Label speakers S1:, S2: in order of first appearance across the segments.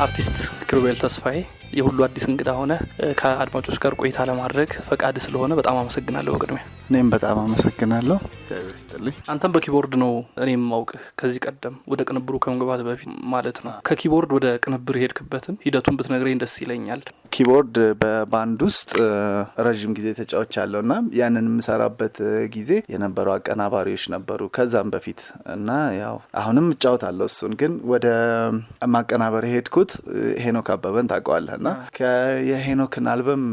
S1: አርቲስት ኪሩቤል ተስፋዬ፣ የሁሉ አዲስ እንግዳ ሆነ ከአድማጮች ጋር ቆይታ ለማድረግ ፈቃድ ስለሆነ በጣም አመሰግናለሁ። በቅድሚያ
S2: እኔም በጣም አመሰግናለሁ። እግዚአብሔር ይስጥልኝ።
S1: አንተም በ keyboard ነው እኔም ማውቅህ ከዚህ ቀደም ወደ ቅንብሩ ከመግባት በፊት ማለት ነው። ከ keyboard ወደ ቅንብር የሄድክበትን ሂደቱን ብትነግረኝ ደስ ይለኛል።
S2: Keyboard በባንድ ውስጥ ረዥም ጊዜ ተጫውቻለሁ እና ያንን የምሰራበት ጊዜ የነበሩ አቀናባሪዎች ነበሩ ከዛም በፊት እና ያው አሁንም እጫወታለሁ እሱን። ግን ወደ ማቀናበር የሄድኩት ሄኖክ አበበን ታውቀዋለህ እና የሄኖክን አልበም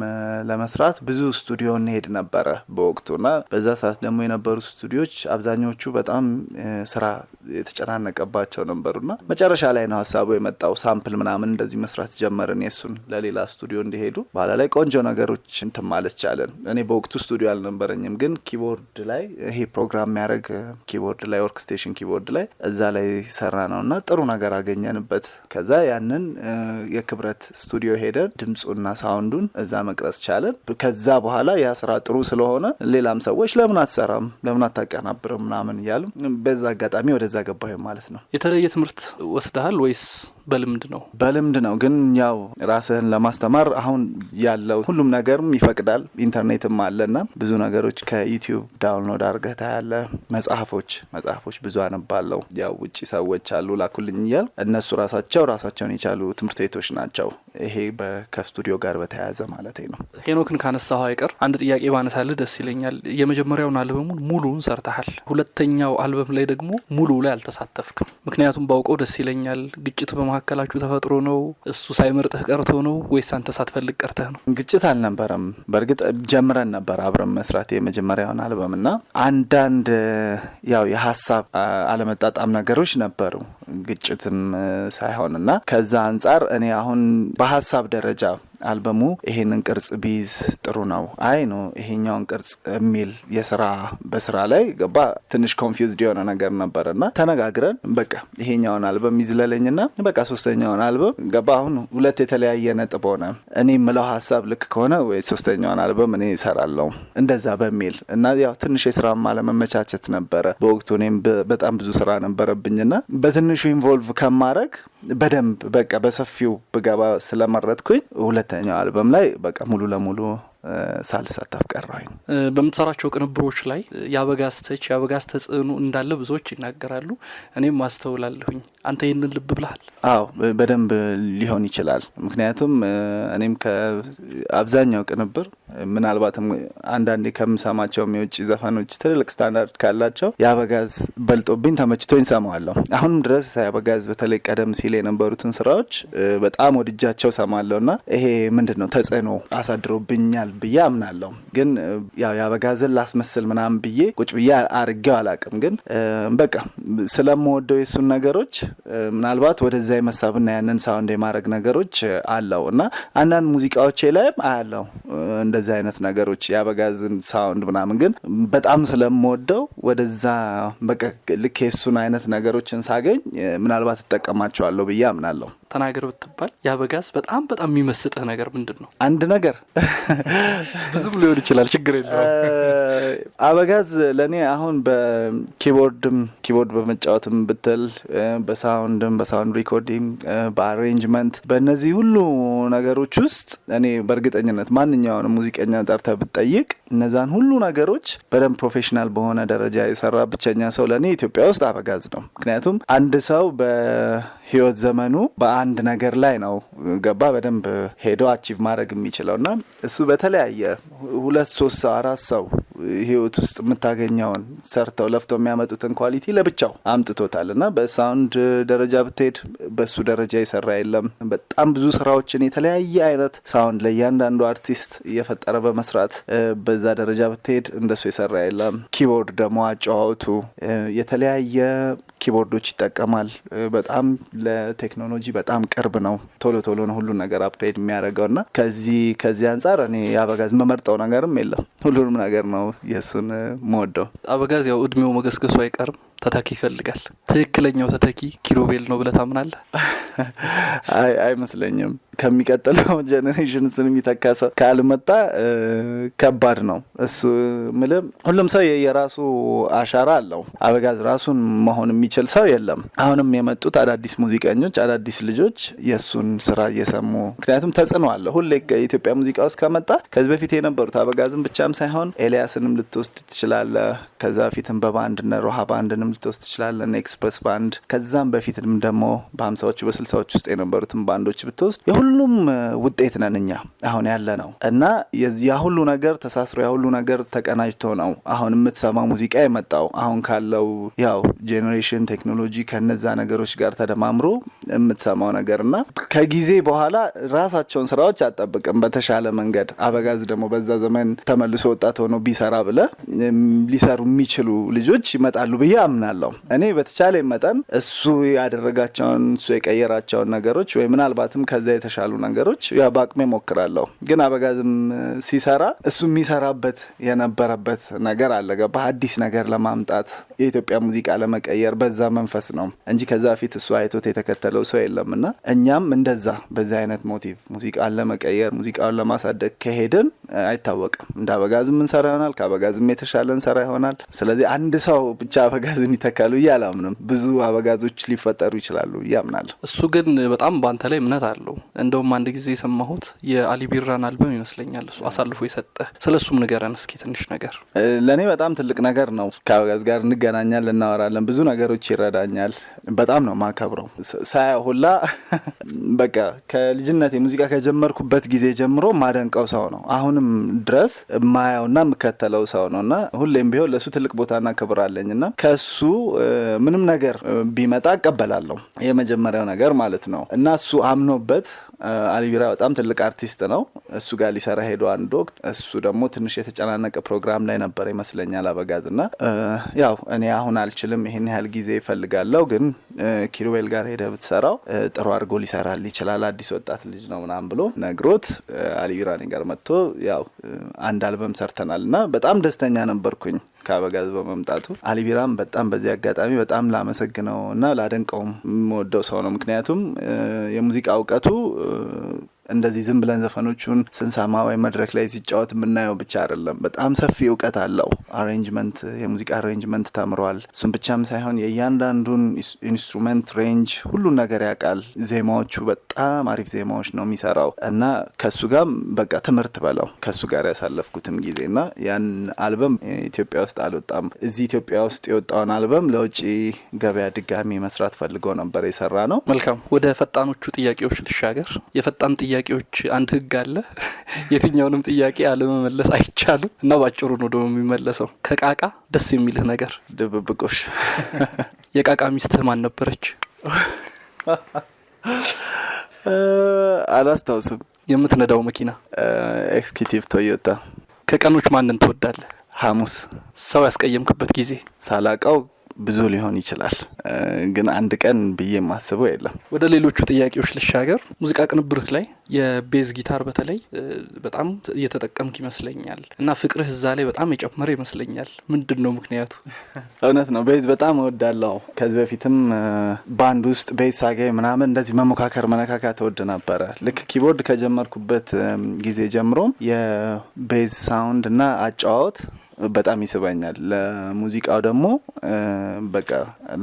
S2: ለመስራት ብዙ ስቱዲዮ እንሄድ ነበረ በወቅቱ። እና በዛ ሰዓት ደግሞ የነበሩ ስቱዲዮች አብዛኞቹ በጣም ስራ የተጨናነቀባቸው ነበሩና መጨረሻ ላይ ነው ሀሳቡ የመጣው። Sample ምናምን እንደዚህ መስራት ጀመርን፣ የሱን ለሌላ ስቱዲዮ እንዲሄዱ። በኋላ ላይ ቆንጆ ነገሮች እንትን ማለት ቻለን። እኔ በወቅቱ ስቱዲዮ አልነበረኝም፣ ግን keyboard ላይ ይሄ ፕሮግራም የሚያደርግ keyboard ላይ፣ workstation keyboard ላይ እዛ ላይ ሰራ ነው እና ጥሩ ነገር አገኘንበት። ከዛ ያንን የክብረት ስቱዲዮ ሄደን ድምፁና sound ኡን እዛ መቅረጽ ቻለን። ከዛ በኋላ ያ ስራ ጥሩ ስለሆነ ሌላም ሰዎች ለምን አትሰራም፣ ለምን አታቀናብርም ምናምን እያሉ በዛ አጋጣሚ ወደዛ ገባሁ ማለት ነው።
S1: የተለየ ትምህርት ወስደሃል ወይስ በልምድ ነው?
S2: በልምድ ነው። ግን ያው ራስህን ለማስተማር አሁን ያለው ሁሉም ነገርም ይፈቅዳል። ኢንተርኔትም አለና ብዙ ነገሮች ከ YouTube download አድርገህ ታያለህ። መጽሐፎች ብዙ አነባለሁ። ያው ውጭ ሰዎች አሉ ላኩልኝ እያሉ፣ እነሱ ራሳቸው ራሳቸውን የቻሉ ትምህርት ቤቶች ናቸው። ይሄ ከስቱዲዮ ጋር በተያያዘ ማለት ነው።
S1: ሄኖክን ካነሳኸው አይቀር አንድ ጥያቄ ባነሳልህ ደስ ይለኛል። የመጀመሪያውን አልበሙን ሙሉውን ሰርተሃል። ሁለተኛው አልበም ላይ ደግሞ ሙሉ ላይ አልተሳተፍክም። ምክንያቱም ባውቀው ደስ ይለኛል። ግጭት በመካከላችሁ ተፈጥሮ ነው? እሱ ሳይመርጥህ ቀርቶ ነው ወይስ አንተ ሳትፈልግ ቀርተህ ነው?
S2: ግጭት አልነበረም። በእርግጥ ጀምረን ነበር አብረን መስራት የመጀመሪያውን አልበም እና አንዳንድ ያው የሀሳብ አለመጣጣም ነገሮች ነበሩ፣ ግጭትም ሳይሆን። እና ከዛ አንጻር እኔ አሁን በሀሳብ ደረጃ አልበሙ ይሄንን ቅርጽ ቢይዝ ጥሩ ነው፣ አይ no ይሄኛውን ቅርጽ የሚል የስራ በስራ ላይ ገባ ትንሽ confused የሆነ ነገር ነበር። እና ተነጋግረን በቃ ይሄኛውን አልበም ይዝለለኝና በቃ ሶስተኛውን አልበም ገባ። አሁን ሁለት የተለያየ ነጥብ ሆነ። እኔ የምለው ሀሳብ ልክ ከሆነ ወይ ሶስተኛውን አልበም እኔ እሰራለሁ እንደዛ በሚል። እና ያው ትንሽ የስራ አለመመቻቸት ነበረ በወቅቱ። እኔም በጣም ብዙ ስራ ነበረብኝና በትንሹ involve ከማድረግ በደንብ በቃ በሰፊው ብገባ ስለመረጥኩኝ ሁለተኛው አልበም ላይ በቃ ሙሉ ለሙሉ ሳልሳተፍ ቀረሁኝ።
S1: በምትሰራቸው ቅንብሮች ላይ የአበጋዝ touch፣ የአበጋዝ ተጽዕኖ እንዳለ ብዙዎች ይናገራሉ። እኔም አስተውላለሁኝ። አንተ ይህንን ልብ ብለሃል?
S2: አዎ፣ በደንብ ሊሆን ይችላል። ምክንያቱም እኔም ከአብዛኛው ቅንብር ምናልባትም አንዳንዴ ከምሰማቸው የውጭ ዘፈኖች ትልልቅ ስታንዳርድ ካላቸው የአበጋዝ በልጦብኝ ተመችቶኝ ሰማዋለሁ። አሁንም ድረስ የአበጋዝ በተለይ ቀደም ሲል የነበሩትን ስራዎች በጣም ወድጃቸው ሰማለሁ። እና ይሄ ምንድን ነው ተጽዕኖ አሳድሮብኛል ብዬ አምናለሁ። ግን ያው የአበጋዝን ላስመስል ምናምን ብዬ ቁጭ ብዬ አርጌው አላቅም። ግን በቃ ስለምወደው የሱን ነገሮች ምናልባት ወደዛ የመሳብና ያንን sound የማድረግ ነገሮች አለው። እና አንዳንድ ሙዚቃዎቼ ላይም አያለው እንደዚህ አይነት ነገሮች፣ የአበጋዝን sound ምናምን። ግን በጣም ስለምወደው ወደዛ በቃ ልክ የሱን አይነት ነገሮችን ሳገኝ ምናልባት እጠቀማቸዋለሁ ብዬ አምናለሁ።
S1: ተናገር ብትባል የአበጋዝ በጣም በጣም የሚመስጥህ ነገር ምንድን ነው?
S2: አንድ ነገር?
S1: ብዙም ሊሆን ይችላል፣ ችግር የለውም።
S2: አበጋዝ ለእኔ አሁን በ keyboard ም keyboard በመጫወትም ብትል፣ በ sound ም፣ በ sound recording፣ በ arrangement፣ በእነዚህ ሁሉ ነገሮች ውስጥ እኔ በእርግጠኝነት ማንኛውንም ሙዚቀኛ ጠርተህ ብትጠይቅ እነዛን ሁሉ ነገሮች በደንብ professional በሆነ ደረጃ የሰራ ብቸኛ ሰው ለእኔ ኢትዮጵያ ውስጥ አበጋዝ ነው። ምክንያቱም አንድ ሰው በህይወት ዘመኑ በአንድ ነገር ላይ ነው ገባ በደንብ ሄዶ achieve ማድረግ የሚችለው። እና እሱ በተለያየ ሁለት፣ ሶስት ሰው፣ አራት ሰው ህይወት ውስጥ የምታገኘውን ሰርተው ለፍተው የሚያመጡትን quality ለብቻው አምጥቶታል። እና በ sound ደረጃ ብትሄድ በሱ ደረጃ የሰራ የለም። በጣም ብዙ ስራዎችን የተለያየ አይነት sound ለእያንዳንዱ አርቲስት እየፈጠረ በመስራት በዛ ደረጃ ብትሄድ እንደሱ የሰራ የለም። Keyboard ደግሞ አጨዋወቱ የተለያየ keyboard ኦች ይጠቀማል። በጣም ለቴክኖሎጂ በጣም ቅርብ ነው። ቶሎ ቶሎ ነው ሁሉን ነገር upgrade የሚያደርገው። እና ከዚህ ከዚህ አንጻር እኔ የአበጋዝ መመርጠው ነገርም የለም። ሁሉንም ነገር ነው የእሱን መወደው።
S1: አበጋዝ ያው እድሜው መገስገሱ አይቀርም። ተተኪ ይፈልጋል። ትክክለኛው ተተኪ ኪሩቤል ነው ብለህ ታምናለህ?
S2: አይ፣ አይመስለኝም። ከሚቀጥለው generation እሱን የሚተካ ሰው ካልመጣ ከባድ ነው። እሱ ምልህ ሁሉም ሰው የራሱ አሻራ አለው። አበጋዝ ራሱን መሆን የሚችል ሰው የለም። አሁንም የመጡት አዳዲስ ሙዚቀኞች፣ አዳዲስ ልጆች የእሱን ስራ እየሰሙ፣ ምክንያቱም ተጽዕኖ አለ። ሁሌ የኢትዮጵያ ሙዚቃ ውስጥ ከመጣ ከዚህ በፊት የነበሩት አበጋዝን ብቻም ሳይሆን ኤልያስንም ልትወስድ ትችላለህ። ከዛ በፊትም በባንድ እነ ሮሃ ባንድንም ልትወስድ ትችላለህ፣ እነ ኤክስፕረስ ባንድ። ከዛም በፊትም ደግሞ በ50ዎቹ በ60ዎች ውስጥ የነበሩትን ባንዶች ብትወስድ የሁሉም ውጤት ነን እኛ አሁን ያለ ነው። እና ያ ሁሉ ነገር ተሳስሮ፣ ያ ሁሉ ነገር ተቀናጅቶ ነው አሁን የምትሰማው ሙዚቃ የመጣው። አሁን ካለው ያው generation፣ ቴክኖሎጂ ከነዛ ነገሮች ጋር ተደማምሮ የምትሰማው ነገር። እና ከጊዜ በኋላ ራሳቸውን ስራዎች አጠብቅም በተሻለ መንገድ አበጋዝ ደግሞ በዛ ዘመን ተመልሶ ወጣት ሆኖ ቢሰራ ብለ ሊሰሩ የሚችሉ ልጆች ይመጣሉ ብዬ አምናለሁ። እኔ በተቻለ መጠን እሱ ያደረጋቸውን፣ እሱ የቀየራቸውን ነገሮች ወይ ምናልባትም ከዛ የተሻሉ ነገሮች ያው በአቅሜ ሞክራለሁ። ግን አበጋዝም ሲሰራ እሱ የሚሰራበት የነበረበት ነገር አለ። ገባህ? አዲስ ነገር ለማምጣት፣ የኢትዮጵያ ሙዚቃ ለመቀየር በዛ መንፈስ ነው እንጂ ከዛ በፊት እሱ አይቶት የተከተለው ሰው የለም። እና እኛም እንደዛ በዚህ አይነት motive ሙዚቃን ለመቀየር፣ ሙዚቃውን ለማሳደግ ከሄድን አይታወቅም። እንደ አበጋዝም እንሰራ ይሆናል፣ ከአበጋዝም የተሻለ እንሰራ ይሆናል። ስለዚህ አንድ ሰው ብቻ አበጋዝን ይተካሉ ብዬ አላምንም። ብዙ አበጋዞች ሊፈጠሩ ይችላሉ ብዬ አምናለሁ።
S1: እሱ ግን በጣም በአንተ ላይ እምነት አለው። እንደውም አንድ ጊዜ የሰማሁት የአሊ ቢራን አልበም ይመስለኛል እሱ አሳልፎ የሰጠ። ስለ እሱም ንገረን እስኪ ትንሽ ነገር።
S2: ለእኔ በጣም ትልቅ ነገር ነው። ከአበጋዝ ጋር እንገናኛለን፣ እናወራለን፣ ብዙ ነገሮች ይረዳኛል። በጣም ነው ማከብረው። ሳያው ሁላ በቃ ከልጅነት የሙዚቃ ከጀመርኩበት ጊዜ ጀምሮ ማደንቀው ሰው ነው። አሁንም ድረስ የማየውና የምከተለው ሰው ነው። እና ሁሌም ቢሆን ለእሱ ትልቅ ቦታና ክብር አለኝ። እና ከእሱ ምንም ነገር ቢመጣ እቀበላለሁ። የመጀመሪያው ነገር ማለት ነው። እና እሱ አምኖበት፣ አሊ ቢራ በጣም ትልቅ አርቲስት ነው። እሱ ጋር ሊሰራ ሄዶ አንድ ወቅት እሱ ደግሞ ትንሽ የተጨናነቀ ፕሮግራም ላይ ነበር ይመስለኛል አበጋዝ። እና ያው እኔ አሁን አልችልም፣ ይሄን ያህል ጊዜ ይፈልጋለሁ፣ ግን ኪሩቤል ጋር ሄደ ብትሰራው ጥሩ አድርጎ ሊሰራል ይችላል፣ አዲስ ወጣት ልጅ ነው ምናምን ብሎ ነግሮት አሊ ቢራ እኔ ጋር መጥቶ ያው አንድ አልበም ሰርተናል። እና በጣም ደስተኛ ነበርኩኝ ከአበጋዝ በመምጣቱ። አሊ ቢራም በጣም በዚህ አጋጣሚ በጣም ላመሰግነው እና ላደንቀውም የምወደው ሰው ነው። ምክንያቱም የሙዚቃ እውቀቱ እንደዚህ ዝም ብለን ዘፈኖቹን ስንሰማ ወይ መድረክ ላይ ሲጫወት የምናየው ብቻ አይደለም። በጣም ሰፊ እውቀት አለው። Arrangement፣ የሙዚቃ arrangement ተምሯል። እሱም ብቻም ሳይሆን የእያንዳንዱን instrument range ሁሉን ነገር ያውቃል። ዜማዎቹ በጣም አሪፍ ዜማዎች ነው የሚሰራው። እና ከሱ ጋር በቃ ትምህርት በለው ከሱ ጋር ያሳለፍኩትም ጊዜ። እና ያን አልበም ኢትዮጵያ ውስጥ አልወጣም። እዚህ ኢትዮጵያ ውስጥ የወጣውን አልበም ለውጭ ገበያ ድጋሚ መስራት ፈልጎ ነበር የሰራ ነው።
S1: መልካም፣ ወደ ፈጣኖቹ ጥያቄዎች ልሻገር። የፈጣን ጥያቄዎች አንድ ህግ አለ። የትኛውንም ጥያቄ አለመመለስ አይቻልም እና ባጭሩ ነው ደግሞ የሚመለሰው። ከቃቃ ደስ የሚልህ ነገር?
S2: ድብብቆሽ።
S1: የቃቃ ሚስትህ ማን ነበረች?
S2: አላስታውስም።
S1: የምትነዳው መኪና?
S2: Executive ቶዮታ።
S1: ከቀኖች ማንን ትወዳለህ?
S2: ሐሙስ።
S1: ሰው ያስቀየምክበት ጊዜ?
S2: ሳላቀው ብዙ ሊሆን ይችላል፣ ግን አንድ ቀን ብዬ የማስበው የለም።
S1: ወደ ሌሎቹ ጥያቄዎች ልሻገር። ሙዚቃ ቅንብርህ ላይ የ bass guitar በተለይ በጣም እየተጠቀምክ ይመስለኛል እና ፍቅርህ እዛ ላይ በጣም የጨመረ ይመስለኛል። ምንድን ነው ምክንያቱ?
S2: እውነት ነው። Bass በጣም እወዳለሁ። ከዚህ በፊትም ባንድ ውስጥ bass ሳገኝ ምናምን እንደዚህ መሞካከር፣ መነካካት እወድ ነበረ። ልክ keyboard ከጀመርኩበት ጊዜ ጀምሮ የ bass sound እና አጨዋወት በጣም ይስበኛል። ለሙዚቃው ደግሞ በቃ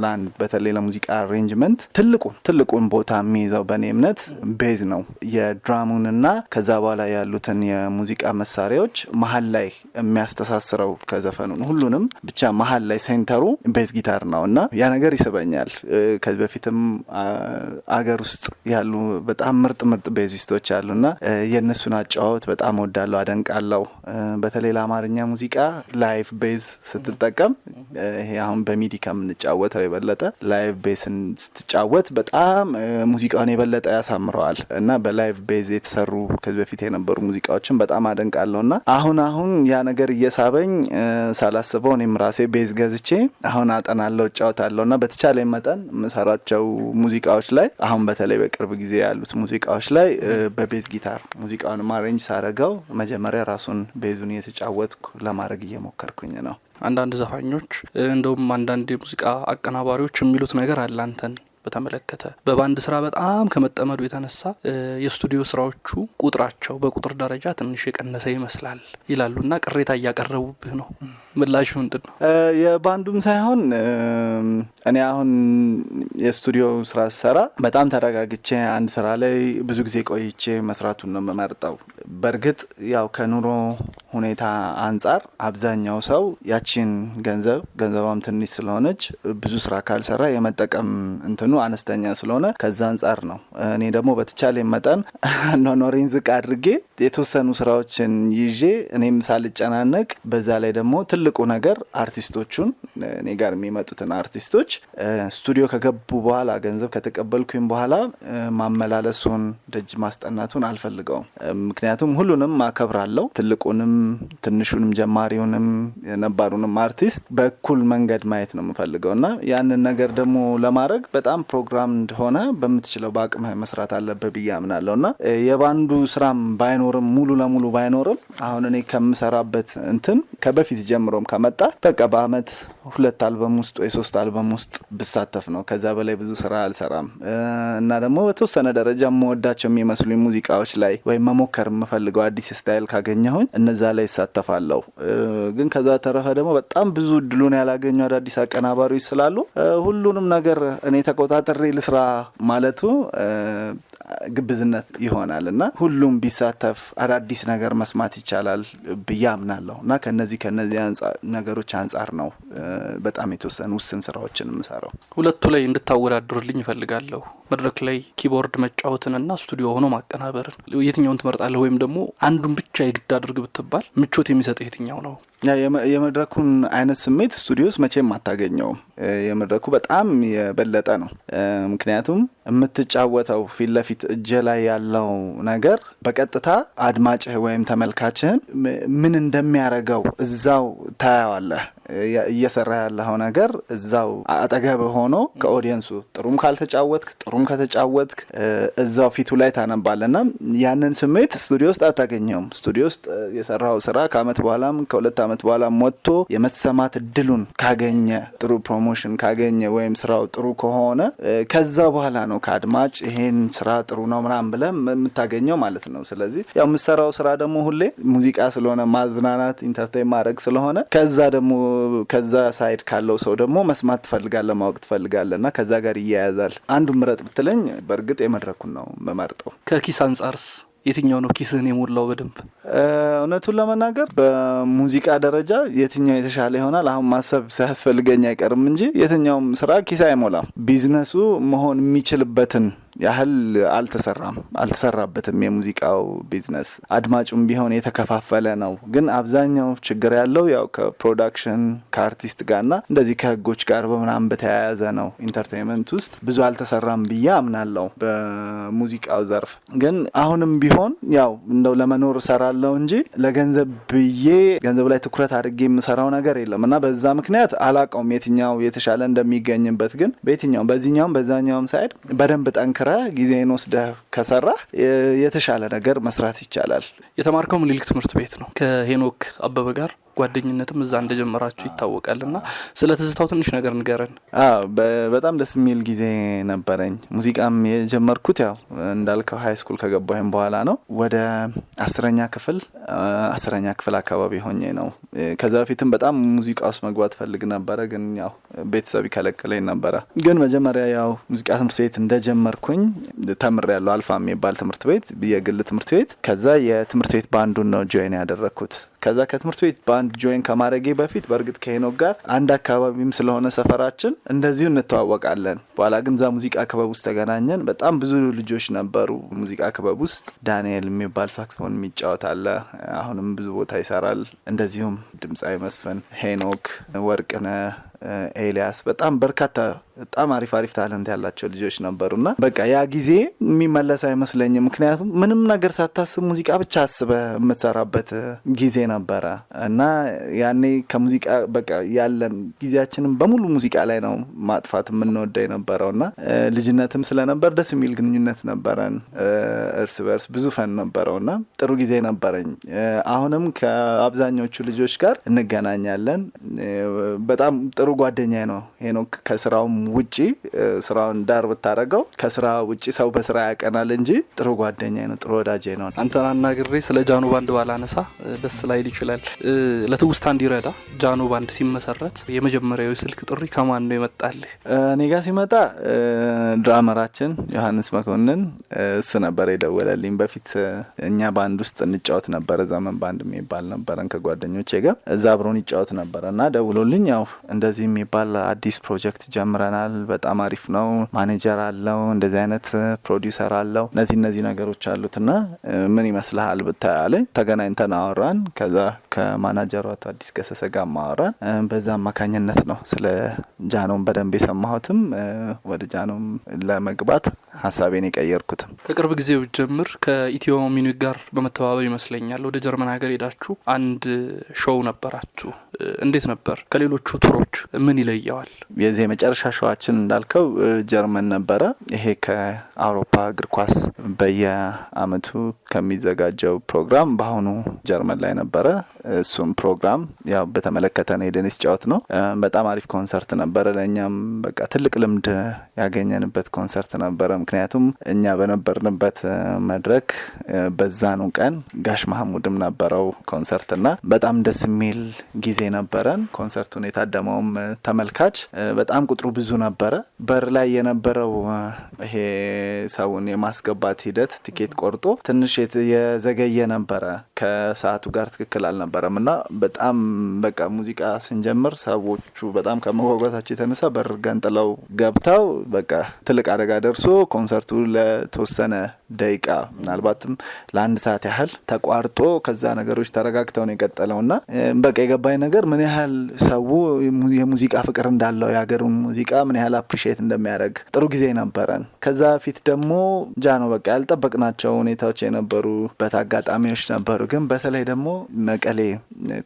S2: ለአንድ በተለይ ለሙዚቃ arrangement ትልቁን ትልቁን ቦታ የሚይዘው በእኔ እምነት bass ነው። የ drum ኡንና ከዛ በኋላ ያሉትን የሙዚቃ መሳሪያዎች መሀል ላይ የሚያስተሳስረው ከዘፈኑን ሁሉንም ብቻ መሀል ላይ center ኡ bass guitar ነው እና ያ ነገር ይስበኛል። ከዚህ በፊትም አገር ውስጥ ያሉ በጣም ምርጥ ምርጥ bassist ኦች አሉና የእነሱን አጨዋወት በጣም እወዳለሁ፣ አደንቃለሁ። በተለይ ለአማርኛ ሙዚቃ live bass ስትጠቀም፣ ይሄ አሁን በ MIDI ከምንጫወተው የበለጠ live bass ን ስትጫወት በጣም ሙዚቃውን የበለጠ ያሳምረዋል። እና በ live bass የተሰሩ ከዚህ በፊት የነበሩ ሙዚቃዎችን በጣም አደንቃለሁ። እና አሁን አሁን ያ ነገር እየሳበኝ ሳላስበው እኔም ራሴ bass ገዝቼ አሁን አጠናለሁ፣ እጫወታለሁ። እና በተቻለ መጠን የምሰራቸው ሙዚቃዎች ላይ፣ አሁን በተለይ በቅርብ ጊዜ ያሉት ሙዚቃዎች ላይ በ bass guitar ሙዚቃውን arrange ሳረገው መጀመሪያ ራሱን bass ኡን እየተጫወትኩ ለማድረግ እየሞከርኩኝ ነው።
S1: አንዳንድ ዘፋኞች እንደውም አንዳንድ የሙዚቃ አቀናባሪዎች የሚሉት ነገር አለ አንተን በተመለከተ። በባንድ ስራ በጣም ከመጠመዱ የተነሳ የስቱዲዮ ስራዎቹ ቁጥራቸው በቁጥር ደረጃ ትንሽ የቀነሰ ይመስላል ይላሉና ቅሬታ እያቀረቡብህ ነው። ምላሹ ምንድን ነው?
S2: የባንዱም ሳይሆን እኔ አሁን የስቱዲዮ ስራ ስሰራ በጣም ተረጋግቼ አንድ ስራ ላይ ብዙ ጊዜ ቆይቼ መስራቱን ነው የምመርጠው። በእርግጥ ያው ከኑሮ ሁኔታ አንጻር አብዛኛው ሰው ያቺን ገንዘቧም ትንሽ ስለሆነች ብዙ ስራ ካልሰራ የመጠቀም እንትኑ አነስተኛ ስለሆነ ከዛ አንጻር ነው። እኔ ደግሞ በተቻለ መጠን ኗኗሬን ዝቅ አድርጌ የተወሰኑ ስራዎችን ይዤ እኔም ሳልጨናነቅ፣ በዛ ላይ ደግሞ ትልቁ ነገር አርቲስቶቹን፣ እኔ ጋር የሚመጡትን አርቲስቶች ስቱዲዮ ከገቡ በኋላ፣ ገንዘብ ከተቀበልኩኝ በኋላ ማመላለሱን፣ ደጅ ማስጠናቱን አልፈልገውም። ምክንያቱም ሁሉንም አከብራለሁ። ትልቁንም፣ ትንሹንም፣ ጀማሪውንም፣ ነባሩንም አርቲስት በእኩል መንገድ ማየት ነው የምፈልገው እና ያንን ነገር ደግሞ ለማድረግ በጣም ፕሮግራም እንደሆነ በምትችለው በአቅምህ መስራት አለብህ ብዬ አምናለሁ። እና የባንዱ ስራም ባይኖርም፣ ሙሉ ለሙሉ ባይኖርም፣ አሁን እኔ ከምሰራበት እንትን ከበፊት ጀምሮም ከመጣ በቃ በአመት ሁለት አልበም ውስጥ ወይ ሶስት አልበም ውስጥ ብሳተፍ ነው። ከዛ በላይ ብዙ ስራ አልሰራም። እና ደግሞ በተወሰነ ደረጃ የምወዳቸው የሚመስሉኝ ሙዚቃዎች ላይ ወይም መሞከር የምፈልገው አዲስ style ካገኘሁኝ እነዛ ላይ እሳተፋለሁ። ግን ከዛ ተረፈ ደግሞ በጣም ብዙ እድሉን ያላገኙ አዳዲስ አቀናባሪዎች ስላሉ ሁሉንም ነገር እኔ ተቆጣጥሬ ልስራ ማለቱ ግብዝነት ይሆናል። እና ሁሉም ቢሳተፍ አዳዲስ ነገር መስማት ይቻላል ብዬ አምናለሁ። እና ከነዚህ ነገሮች አንጻር ነው በጣም የተወሰኑ ውስን ስራዎችን የምሰራው።
S1: ሁለቱ ላይ እንድታወዳድሩልኝ እፈልጋለሁ። መድረክ ላይ keyboard መጫወትንና ስቱዲዮ ሆኖ ማቀናበርን የትኛውን ትመርጣለህ? ወይም ደግሞ አንዱን ብቻ የግድ አድርግ ብትባል ምቾት የሚሰጥህ የትኛው ነው?
S2: የመድረኩን አይነት ስሜት ስቱዲዮ ውስጥ መቼም አታገኘውም። የመድረኩ በጣም የበለጠ ነው። ምክንያቱም የምትጫወተው ፊት ለፊት እጅ ላይ ያለው ነገር በቀጥታ አድማጭህ ወይም ተመልካችህን ምን እንደሚያደርገው እዛው ታያዋለህ። እየሰራ ያለው ነገር እዛው አጠገብህ ሆኖ ከ audience ኡ ጥሩም ካልተጫወትክ፣ ጥሩም ከተጫወትክ እዛው ፊቱ ላይ ታነባለና ያንን ስሜት ስቱዲዮ ውስጥ አታገኘውም። ስቱዲዮ ውስጥ የሰራው ስራ ከአመት በኋላም ከ2 አመት በኋላም ወጥቶ የመሰማት እድሉን ካገኘ፣ ጥሩ promotion ካገኘ ወይም ስራው ጥሩ ከሆነ ከዛ በኋላ ነው ከአድማጭ ይሄን ስራ ጥሩ ነው ምናምን ብለህ የምታገኘው ማለት ነው። ስለዚህ ያው የምሰራው ስራ ደግሞ ሁሌ ሙዚቃ ስለሆነ፣ ማዝናናት፣ entertain ማድረግ ስለሆነ ከዛ ደግሞ ከዛ side ካለው ሰው ደግሞ መስማት ትፈልጋለህ፣ ማወቅ ትፈልጋለህ እና ከዛ ጋር ይያያዛል። አንዱ ምረጥ ብትለኝ በእርግጥ የመድረኩን ነው የምመርጠው።
S1: ከኪስ አንጻርስ የትኛው ነው ኪስህን የሞላው በደንብ?
S2: እውነቱን ለመናገር በሙዚቃ ደረጃ የትኛው የተሻለ ይሆናል አሁን ማሰብ ሳያስፈልገኝ አይቀርም እንጂ የትኛውም ስራ ኪስ አይሞላም። ቢዝነሱ መሆን የሚችልበትን ያህል አልተሰራም፣ አልተሰራበትም። የሙዚቃው ቢዝነስ አድማጩም ቢሆን የተከፋፈለ ነው። ግን አብዛኛው ችግር ያለው ያው ከ production፣ ከአርቲስት ጋርና እንደዚህ ከህጎች ጋር በምናምን በተያያዘ ነው። Entertainment ውስጥ ብዙ አልተሰራም ብዬ አምናለሁ በሙዚቃው ዘርፍ። ግን አሁንም ቢሆን ያው እንደው ለመኖር እሰራለሁ እንጂ ለገንዘብ ብዬ ገንዘብ ላይ ትኩረት አድርጌ የምሰራው ነገር የለም። እና በዛ ምክንያት አላውቀውም የትኛው የተሻለ እንደሚገኝበት። ግን በየትኛውም፣ በዚህኛውም በዛኛውም side በደንብ ጠንክረህ ጊዜን ወስደህ ከሰራህ የተሻለ ነገር መስራት ይቻላል።
S1: የተማርከው ምኒልክ ትምህርት ቤት ነው። ከሄኖክ አበበ ጋር ጓደኝነትም እዛ እንደጀመራችሁ ይታወቃል። እና ስለ ትዝታው ትንሽ ነገር ንገረን።
S2: አዎ፣ በጣም ደስ የሚል ጊዜ ነበረኝ። ሙዚቃም የጀመርኩት ያው እንዳልከው high school ከገባሁኝ በኋላ ነው። ወደ 10ኛ ክፍል አካባቢ ሆኜ ነው። ከዛ በፊትም በጣም ሙዚቃ ውስጥ መግባት ፈልግ ነበረ፣ ግን ያው ቤተሰብ ይከለክለኝ ነበረ። ግን መጀመሪያ ያው ሙዚቃ ትምህርት ቤት እንደጀመርኩኝ ተምሬያለሁ። አልፋ የሚባል ትምህርት ቤት፣ የግል ትምህርት ቤት። ከዛ የትምህርት ቤት ባንዱን ነው join ያደረግኩት። ከዛ ከትምህርት ቤት ባንድ join ከማድረጌ በፊት በእርግጥ ከሄኖክ ጋር አንድ አካባቢም ስለሆነ ሰፈራችን እንደዚሁ እንተዋወቃለን። በኋላ ግን እዛ ሙዚቃ ክበብ ውስጥ ተገናኘን። በጣም ብዙ ልጆች ነበሩ ሙዚቃ ክበብ ውስጥ። ዳንኤል የሚባል ሳክስፎን የሚጫወት አለ። አሁንም ብዙ ቦታ ይሰራል። እንደዚሁም ድምፃዊ መስፍን፣ ሄኖክ፣ ወርቅነህ፣ ኤልያስ፣ በጣም በርካታ በጣም አሪፍ አሪፍ talent ያላቸው ልጆች ነበሩና በቃ ያ ጊዜ የሚመለስ አይመስለኝም። ምክንያቱም ምንም ነገር ሳታስብ ሙዚቃ ብቻ አስበህ የምትሰራበት ጊዜ ነበረ እና ያኔ ከሙዚቃ በቃ ያለን ጊዜያችንን በሙሉ ሙዚቃ ላይ ነው ማጥፋት የምንወደው የነበረው እና ልጅነትም ስለነበር ደስ የሚል ግንኙነት ነበረን። እርስ በርስ ብዙ fun ነበረውና ጥሩ ጊዜ ነበረኝ። አሁንም ከአብዛኞቹ ልጆች ጋር እንገናኛለን። በጣም ጥሩ ጓደኛዬ ነው ሄኖክ። ከስራውም ውጪ ስራውን ዳር ብታደርገው ከስራ ውጪ ሰው በስራ ያቀናል እንጂ ጥሩ ጓደኛዬ ነው፣ ጥሩ ወዳጄ ነው።
S1: አንተን አናግሬ ስለ ጃኖ ባንድ ባላነሳ ደስ ላይል ይችላል። ለትውስታ እንዲረዳ ጃኖ ባንድ ሲመሰረት የመጀመሪያው የስልክ ጥሪ ከማን ነው የመጣልህ?
S2: እኔ ጋር ሲመጣ drummer ኣችን ዮሐንስ መኮንን እሱ ነበር የደወለልኝ። በፊት እኛ ባንድ ውስጥ እንጫወት ነበረ፣ ዘመን ባንድ የሚባል ነበረን ከጓደኞቼ ጋር፣ እዛ አብሮን ይጫወት ነበረ እና ደውሎልኝ ያው እንደዚህ የሚባል አዲስ ፕሮጀክት ጀምረናል፣ በጣም አሪፍ ነው፣ ማኔጀር አለው፣ እንደዚህ አይነት ፕሮዲውሰር አለው፣ እነዚህ ነገሮች አሉትና ምን ይመስልሃል ብታይ አለኝ። ተገናኝተን አወራን። ከዛ ከማናጀሯ አቶ አዲስ ገሰሰ ጋር አወራን። በዛ አማካኝነት ነው ስለ ጃኖም በደንብ የሰማሁትም ወደ ጃኖም ለመግባት ሀሳቤን የቀየርኩትም።
S1: ከቅርብ ጊዜው ጀምር ከኢትዮ ሚኒክ ጋር በመተባበር ይመስለኛል ወደ ጀርመን ሀገር ሄዳችሁ አንድ show ነበራችሁ። እንዴት ነበር? ከሌሎቹ tour ኦች ምን ይለየዋል?
S2: የዚህ የመጨረሻ show ኣችን እንዳልከው ጀርመን ነበረ። ይሄ ከአውሮፓ እግር ኳስ በየአመቱ ከሚዘጋጀው ፕሮግራም በአሁኑ ጀርመን ላይ ነበረ። እሱም ፕሮግራም ያው በተመለከተ ነው ሄደን የተጫወትነው። በጣም አሪፍ ኮንሰርት ነበረ። ለእኛም በቃ ትልቅ ልምድ ያገኘንበት ኮንሰርት ነበረ። ምክንያቱም እኛ በነበርንበት መድረክ በዛኑ ቀን ጋሽ መሐሙድም ነበረው ኮንሰርትና በጣም ደስ የሚል ጊዜ ነበረን። ኮንሰርቱን የታደመውም ተመልካች በጣም ቁጥሩ ብዙ ነበረ። በር ላይ የነበረው ይሄ ሰውን የማስገባት ሂደት ቲኬት ቆርጦ ትንሽ የዘገየ ነበረ። ከሰዓቱ ጋር ትክክል አልነበረም እና በጣም በቃ ሙዚቃ ስንጀምር ሰዎቹ በጣም ከመጓጓታቸው የተነሳ በር ገንጥለው ገብተው በቃ ትልቅ አደጋ ደርሶ ኮንሰርቱ ለተወሰነ ደቂቃ ምናልባትም ለአንድ ሰዓት ያህል ተቋርጦ ከዛ ነገሮች ተረጋግተው ነው የቀጠለውና በቃ የገባኝ ነገር ምን ያህል ሰው የሙዚቃ ፍቅር እንዳለው የሀገሩን ሙዚቃ ምን ያህል appreciate እንደሚያደርግ ጥሩ ጊዜ ነበረን። ከዛ ፊት ደግሞ ጃኖ በቃ ያልጠበቅናቸው ሁኔታዎች የነበሩበት አጋጣሚዎች ነበሩ። ግን በተለይ ደግሞ መቀሌ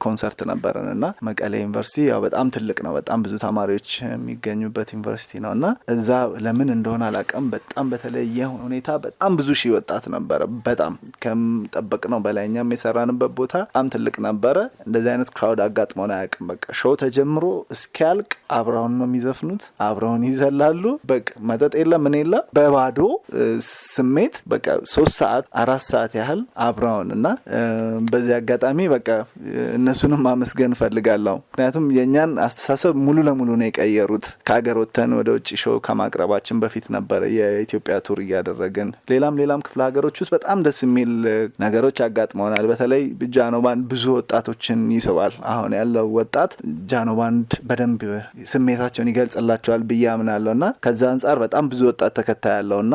S2: ኮንሰርት ነበረን እና መቀሌ ዩኒቨርሲቲ ያው በጣም ትልቅ ነው፣ በጣም ብዙ ተማሪዎች የሚገኙበት ዩኒቨርሲቲ ነው እና እዛ ለምን እንደሆነ አላውቅም በጣም በተለየ ሁኔታ በጣም ብዙ ሺህ ወጣት ነበረ። በጣም ከምጠበቅነው በላይ እኛም የሰራንበት ቦታ በጣም ትልቅ ነበረ። እንደዚህ አይነት crowd አጋጥሞን አያውቅም። በቃ show ተጀምሮ እስኪያልቅ አብረውን ነው የሚዘፍኑት፣ አብረውን ይዘላሉ። በቃ መጠጥ የለ ምን የለ በባዶ ስሜት በቃ 3 ሰዓት 4 ሰዓት ያህል አብረውን እና በዚህ አጋጣሚ በቃ እነሱንም ማመስገን እፈልጋለሁ። ምክንያቱም የእኛን አስተሳሰብ ሙሉ ለሙሉ ነው የቀየሩት። ከሀገር ወጥተን ወደ ውጭ show ከማቅረባችን በፊት ነበረ የኢትዮጵያ tour እያደረግን ሌላም ክፍለ ሀገሮች ውስጥ በጣም ደስ የሚል ነገሮች አጋጥመውናል። በተለይ ጃኖ ባንድ ብዙ ወጣቶችን ይስባል። አሁን ያለው ወጣት ጃኖ ባንድ በደንብ ስሜታቸውን ይገልጽላቸዋል ብዬ አምናለሁና ከዛ አንጻር በጣም ብዙ ወጣት ተከታይ ያለውና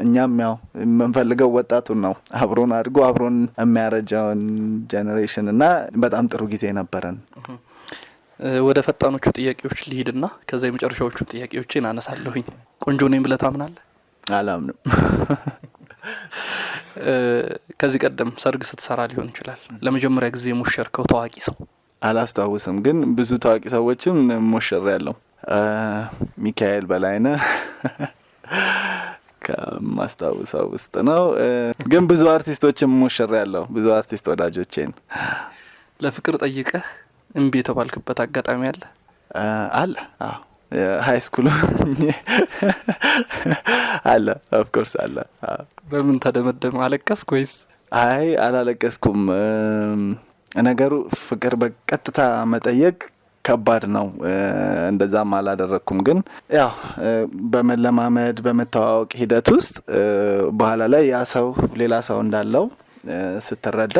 S2: እኛም ያው የምንፈልገው ወጣቱን ነው፣ አብሮን አድጎ አብሮን የሚያረጃውን generation እና በጣም ጥሩ ጊዜ ነበረን።
S1: ወደ ፈጣኖቹ ጥያቄዎች ልሂድና ከዛ የመጨረሻዎቹ ጥያቄዎችን አነሳለሁኝ። ቆንጆ ነኝ ብለህ ታምናለህ?
S2: አላምንም።
S1: ከዚህ ቀደም ሰርግ ስትሰራ ሊሆን ይችላል ለመጀመሪያ ጊዜ ሞሸርከው ታዋቂ ሰው?
S2: አላስታውስም፣ ግን ብዙ ታዋቂ ሰዎችም ሞሽሬያለሁ። ሚካኤል በላይነህ ከማስታውሰው ውስጥ ነው። ግን ብዙ አርቲስቶችም ሞሽሬያለሁ፣ ብዙ አርቲስት ወዳጆቼን።
S1: ለፍቅር ጠይቀህ እምቢ የተባልክበት አጋጣሚ አለ?
S2: አለ። አዎ፣ high school አለ፣ of course አለ።
S1: በምን ተደመደመ? አለቀስክ ወይስ?
S2: አይ አላለቀስኩም። ነገሩ ፍቅር በቀጥታ መጠየቅ ከባድ ነው። እንደዛም አላደረኩም። ግን ያው በመለማመድ በመተዋወቅ ሂደት ውስጥ በኋላ ላይ ያ ሰው ሌላ ሰው እንዳለው ስትረዳ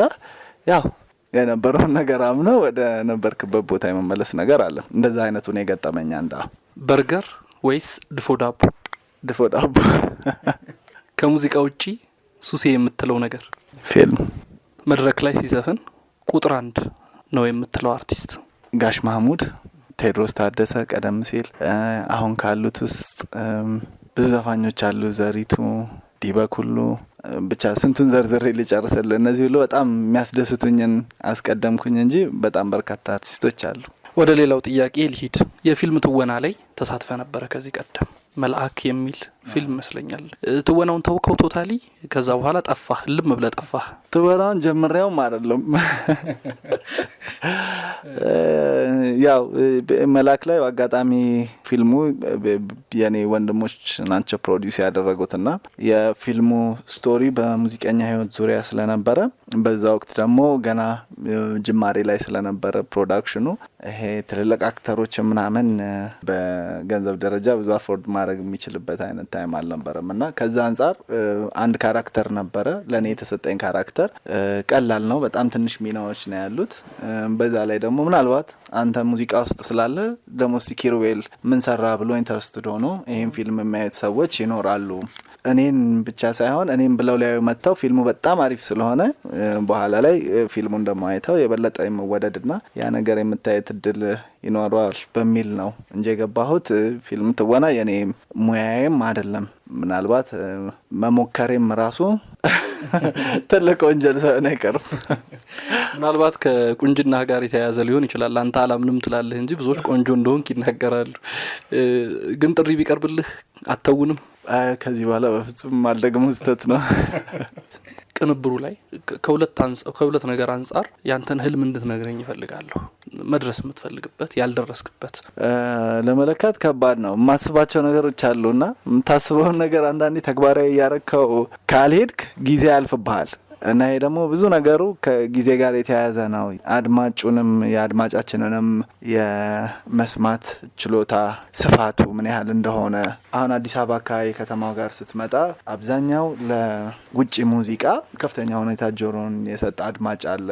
S2: ያው የነበረውን ነገር አምነው ወደ ነበርክበት ቦታ የመመለስ ነገር አለ። እንደዛ አይነቱ ነው የገጠመኝ። አንዳ
S1: በርገር ወይስ ድፎ ዳቦ?
S2: ድፎ ዳቦ።
S1: ከሙዚቃ ውጪ ሱሴ የምትለው ነገር?
S2: ፊልም።
S1: መድረክ ላይ ሲዘፍን ቁጥር 1 ነው የምትለው አርቲስት?
S2: ጋሽ ማህሙድ፣ ቴዎድሮስ ታደሰ ቀደም ሲል፣ አሁን ካሉት ውስጥ ብዙ ዘፋኞች አሉ። ዘሪቱ፣ ዲበኩሉ፣ ብቻ ስንቱን ዘርዝሬ ልጨርስልህ። እነዚህ ሁሉ በጣም የሚያስደስቱኝን አስቀደምኩኝ እንጂ በጣም በርካታ አርቲስቶች አሉ።
S1: ወደ ሌላው ጥያቄ ልሂድ። የፊልም ትወና ላይ ተሳትፈህ ነበረ ከዚህ ቀደም፣ መልአክ የሚል ፊልም ይመስለኛል። ትወናውን ተውከው totally፣ ከዛ በኋላ ጠፋህ፣ ልም ብለህ ጠፋህ።
S2: ትወናውን ጀምሬውም አይደለም። ያው መልአክ ላይ በአጋጣሚ ፊልሙ የኔ ወንድሞች ናቸው produce ያደረጉትና የፊልሙ story በሙዚቀኛ ሕይወት ዙሪያ ስለነበረ፣ በዛ ወቅት ደግሞ ገና ጅማሬ ላይ ስለነበረ production ኑ፣ ይሄ ትልልቅ actor ኦች ምናምን በገንዘብ ደረጃ ብዙ afford ማድረግ የሚችልበት አይነት time አልነበረም። እና ከዛ አንጻር አንድ character ነበረ ለእኔ የተሰጠኝ character። ቀላል ነው፣ በጣም ትንሽ ሚናዎች ነው ያሉት። በዛ ላይ ደግሞ ምናልባት አንተ ሙዚቃ ውስጥ ስላለ ደግሞ እስቲ ኪሩቤል ምን ሰራ ብሎ interested ሆኖ ይህን ፊልም የሚያዩት ሰዎች ይኖራሉ። እኔን ብቻ ሳይሆን እኔም ብለው ሊያዩ መጥተው ፊልሙ በጣም አሪፍ ስለሆነ በኋላ ላይ ፊልሙን ደግሞ አይተው የበለጠ የመወደድና ያ ነገር የምታየት እድል ይኖረዋል በሚል ነው እንጂ የገባሁት ፊልም ትወና የኔ ሙያዬም አይደለም። ምናልባት መሞከሬም ራሱ ትልቅ ወንጀል ሳይሆን አይቀርም።
S1: ምናልባት ከቁንጅና ጋር የተያያዘ ሊሆን ይችላል። አንተ አላምንም ትላለህ እንጂ ብዙዎች ቆንጆ እንደሆንክ ይናገራሉ። ግን ጥሪ ቢቀርብልህ አተውንም?
S2: ከዚህ በኋላ በፍጹም አልደግሞ፣ ስህተት ነው።
S1: ቅንብሩ ላይ ከሁለት ነገር አንጻር ያንተን ህልም እንድትነግረኝ እፈልጋለሁ። መድረስ የምትፈልግበት፣ ያልደረስክበት።
S2: ለመለካት ከባድ ነው። የማስባቸው ነገሮች አሉና የምታስበውን ነገር አንዳንዴ ተግባራዊ እያረከው ካልሄድክ ጊዜ ያልፍብሃል። እና ይሄ ደግሞ ብዙ ነገሩ ከጊዜ ጋር የተያያዘ ነው። አድማጩንም የአድማጫችንንም የመስማት ችሎታ ስፋቱ ምን ያህል እንደሆነ፣ አሁን አዲስ አበባ አካባቢ ከተማው ጋር ስትመጣ አብዛኛው ለውጭ ሙዚቃ ከፍተኛ ሁኔታ ጆሮን የሰጠ አድማጭ አለ።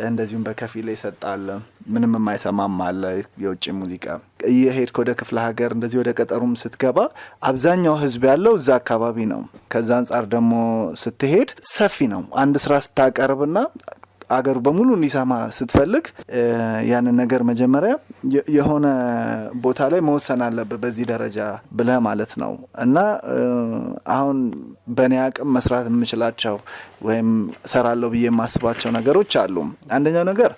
S2: እንደዚሁም በከፊል የሰጠ አለ። ምንም የማይሰማም አለ የውጭ ሙዚቃ። እየሄድክ ወደ ክፍለ ሀገር እንደዚህ ወደ ገጠሩም ስትገባ አብዛኛው ሕዝብ ያለው እዛ አካባቢ ነው። ከዛ አንጻር ደግሞ ስትሄድ ሰፊ ነው። አንድ ስራ ስታቀርብና አገሩ በሙሉ እንዲሰማ ስትፈልግ ያንን ነገር መጀመሪያ የሆነ ቦታ ላይ መወሰን አለብህ፣ በዚህ ደረጃ ብለህ ማለት ነው። እና አሁን በእኔ አቅም መስራት የምችላቸው ወይም እሰራለሁ ብዬ የማስባቸው ነገሮች አሉ። አንደኛው ነገር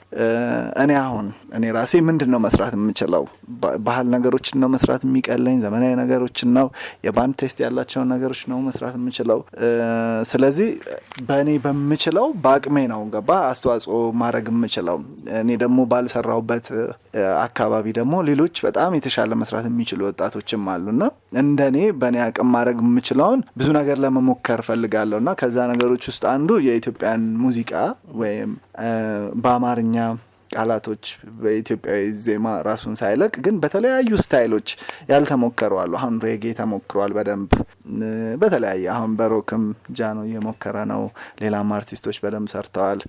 S2: እኔ አሁን እኔ ራሴ ምንድን ነው መስራት የምችለው? ባህል ነገሮችን ነው መስራት የሚቀለኝ? ዘመናዊ ነገሮችን ነው? የባንድ taste ያላቸውን ነገሮች ነው መስራት የምችለው? ስለዚህ በእኔ በምችለው በአቅሜ ነው፣ ገባ፣ አስተዋጽኦ ማድረግ የምችለው። እኔ ደግሞ ባልሰራሁበት አካባቢ ደግሞ ሌሎች በጣም የተሻለ መስራት የሚችሉ ወጣቶችም አሉና እንደ እኔ በእኔ አቅም ማድረግ የምችለውን ብዙ ነገር ለመሞከር እፈልጋለሁ። እና ከዛ ነገሮች ውስጥ አንዱ የኢትዮጵያን ሙዚቃ ወይም በአማርኛ ቃላቶች በኢትዮጵያዊ ዜማ ራሱን ሳይለቅ ግን በተለያዩ style ኦች ያልተሞከሩ አሉ። አሁን ሬጌ ተሞክሯል በደንብ በተለያየ፣ አሁን በ rock ም ጃኖ እየሞከረ ነው። ሌላም አርቲስቶች በደንብ ሰርተዋል።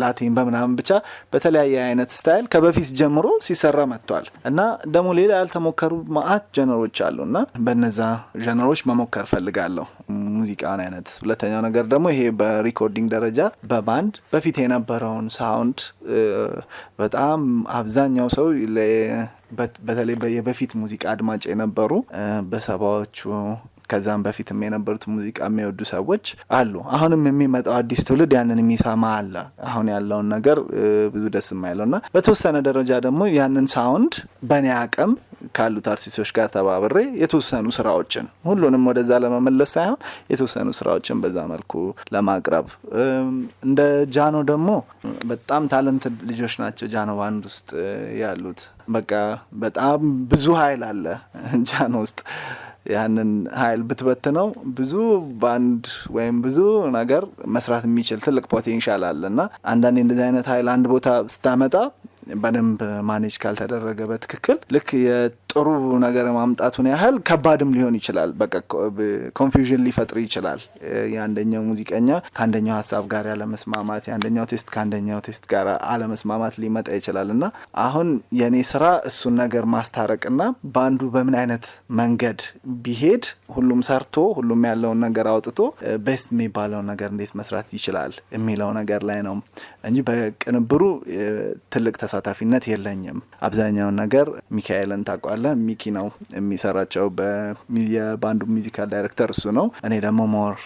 S2: ላቲን በምናምን ብቻ በተለያየ አይነት style ከበፊት ጀምሮ ሲሰራ መጥቷል። እና ደግሞ ሌላ ያልተሞከሩ መአት genre ኦች አሉ እና በነዛ genre ኦች መሞከር ፈልጋለሁ ሙዚቃን አይነት። ሁለተኛው ነገር ደግሞ ይሄ በ recording ደረጃ በባንድ በፊት የነበረውን sound በጣም አብዛኛው ሰው፣ በተለይ የበፊት ሙዚቃ አድማጭ የነበሩ፣ በ70ዎቹ ከዛም በፊትም የነበሩት ሙዚቃ የሚወዱ ሰዎች አሉ። አሁንም የሚመጣው አዲስ ትውልድ ያንን የሚሰማ አለ። አሁን ያለውን ነገር ብዙ ደስ የማይለው እና በተወሰነ ደረጃ ደግሞ ያንን sound በእኔ አቅም ካሉት አርቲስቶች ጋር ተባብሬ የተወሰኑ ስራዎችን፣ ሁሉንም ወደዛ ለመመለስ ሳይሆን የተወሰኑ ስራዎችን በዛ መልኩ ለማቅረብ። እንደ ጃኖ ደግሞ በጣም talented ልጆች ናቸው ጃኖ ባንድ ውስጥ ያሉት። በቃ በጣም ብዙ ኃይል አለ ጃኖ ውስጥ። ያንን ኃይል ብትበትነው ብዙ ባንድ ወይም ብዙ ነገር መስራት የሚችል ትልቅ potential አለ። እና አንዳንዴ እንደዚህ አይነት ኃይል አንድ ቦታ ስታመጣ በደንብ manage ካልተደረገ በትክክል ልክ የጥሩ ጥሩ ነገር ማምጣቱን ያህል ከባድም ሊሆን ይችላል። በቃ confusion ሊፈጥር ይችላል። የአንደኛው ሙዚቀኛ ከአንደኛው ሀሳብ ጋር ያለመስማማት፣ የአንደኛው taste ከአንደኛው taste ጋር አለመስማማት ሊመጣ ይችላል። እና አሁን የእኔ ስራ እሱን ነገር ማስታረቅና ባንዱ በምን አይነት መንገድ ቢሄድ ሁሉም ሰርቶ ሁሉም ያለውን ነገር አውጥቶ best የሚባለውን ነገር እንዴት መስራት ይችላል የሚለው ነገር ላይ ነው እንጂ በቅንብሩ ትልቅ ተሳታፊነት የለኝም። አብዛኛውን ነገር ሚካኤልን ታውቀዋለህ፣ ሚኪ ነው የሚሰራቸው። የባንዱ musical director እሱ ነው። እኔ ደግሞ more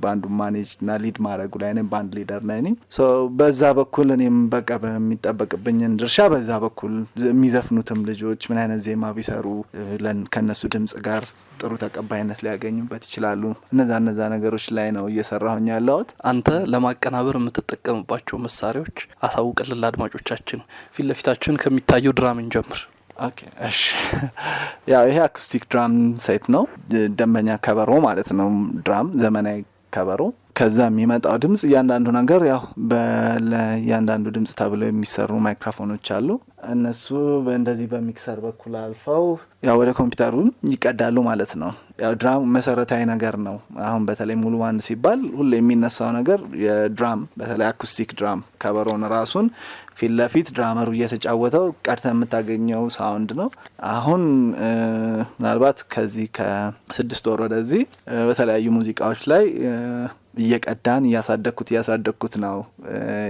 S2: ባንዱ manage እና lead ማድረጉ ላይ ነኝ፣ band leader ላይ ነኝ። So በዛ በኩል እኔም በቃ በሚጠበቅብኝን ድርሻ በዛ በኩል የሚዘፍኑትም ልጆች ምን አይነት ዜማ ቢሰሩ ከነሱ ድምጽ ጋር ጥሩ ተቀባይነት ሊያገኙበት ይችላሉ፣ እነዛ ነገሮች ላይ ነው እየሰራሁኝ ያለሁት።
S1: አንተ ለማቀናበር የምትጠቀምባቸው መሳሪያዎች አሳውቅልን ለአድማጮቻችን። ፊት ለፊታችን ከሚታየው drum እንጀምር።
S2: Okay፣ እሺ። ያው ይሄ acoustic drum set ነው። ደንበኛ ከበሮ ማለት ነው። Drum ዘመናዊ ከበሮ። ከዛ የሚመጣው ድምጽ እያንዳንዱ ነገር ያው ለእያንዳንዱ ድምጽ ተብለው የሚሰሩ ማይክሮፎኖች አሉ። እነሱ እንደዚህ በ mixer በኩል አልፈው ያው ወደ ኮምፒውተሩ ይቀዳሉ ማለት ነው። ያው drum መሰረታዊ ነገር ነው። አሁን በተለይ ሙሉ ባንድ ሲባል ሁሌ የሚነሳው ነገር የ drum፣ በተለይ acoustic drum ከበሮን ራሱን ፊት ለፊት drummer ኡ እየተጫወተው ቀድተህ የምታገኘው sound ነው። አሁን ምናልባት ከዚህ ከ6 ወር ወደዚህ በተለያዩ ሙዚቃዎች ላይ እየቀዳን እያሳደግኩት እያሳደግኩት ነው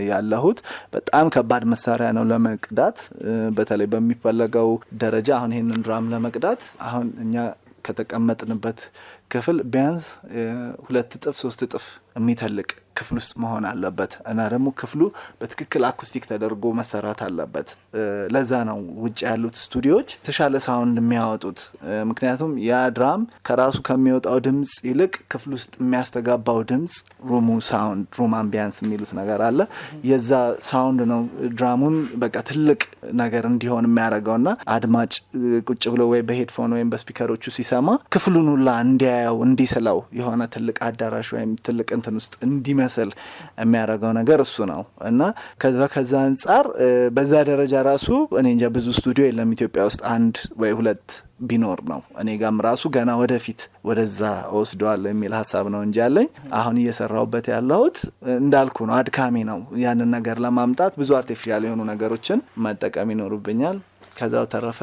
S2: ያለሁት። በጣም ከባድ መሳሪያ ነው ለመቅዳት፣ በተለይ በሚፈለገው ደረጃ። አሁን ይሄንን drum ለመቅዳት አሁን እኛ ከተቀመጥንበት ክፍል ቢያንስ 2 እጥፍ 3 እጥፍ የሚተልቅ ክፍል ውስጥ መሆን አለበት እና ደግሞ ክፍሉ በትክክል acoustic ተደርጎ መሰራት አለበት። ለዛ ነው ውጭ ያሉት ስቱዲዮዎች የተሻለ sound የሚያወጡት። ምክንያቱም ያ drum ከራሱ ከሚወጣው ድምፅ ይልቅ ክፍል ውስጥ የሚያስተጋባው ድምፅ room ኡ sound፣ room ambience የሚሉት ነገር አለ። የዛ sound ነው drum ኡን በቃ ትልቅ ነገር እንዲሆን የሚያደርገው እና አድማጭ ቁጭ ብሎ ወይ በ headphone ወይም በ speaker ኦቹ ሲሰማ ክፍሉን ሁላ እንዲያየው፣ እንዲስለው፣ የሆነ ትልቅ አዳራሽ ወይም ትልቅ እንትን ውስጥ እንዲመስል የሚያደርገው ነገር እሱ ነው። እና ከዛ አንጻር በዛ ደረጃ ራሱ እኔ እንጃ ብዙ ስቱዲዮ የለም ኢትዮጵያ ውስጥ፣ አንድ ወይ ሁለት ቢኖር ነው። እኔ ጋም ራሱ ገና ወደፊት ወደዛ እወስደዋለሁ የሚል ሀሳብ ነው እንጂ ያለኝ አሁን እየሰራሁበት ያለሁት እንዳልኩ ነው፣ አድካሚ ነው። ያንን ነገር ለማምጣት ብዙ artificial የሆኑ ነገሮችን መጠቀም ይኖሩብኛል። ከዛ በተረፈ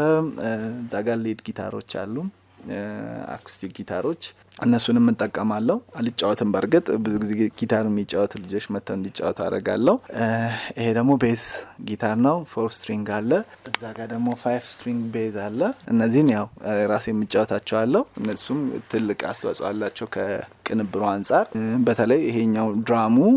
S2: እዛ ጋር lead ጊታሮች አሉ፣ acoustic ጊታሮች፣ እነሱንም እጠቀማለሁ። አልጫወትም። በእርግጥ ብዙ ጊዜ ጊታር የሚጫወቱ ልጆች መጥተው እንዲጫወቱ አደርጋለሁ። ይሄ ደግሞ bass ጊታር ነው። Four string አለ። እዛ ጋር ደግሞ five string bass አለ። እነዚህን ያው ራሴ የምጫወታቸዋለሁ። እነሱም ትልቅ አስተዋጽኦ አላቸው ከቅንብሩ አንጻር። በተለይ ይሄኛው drum ኡ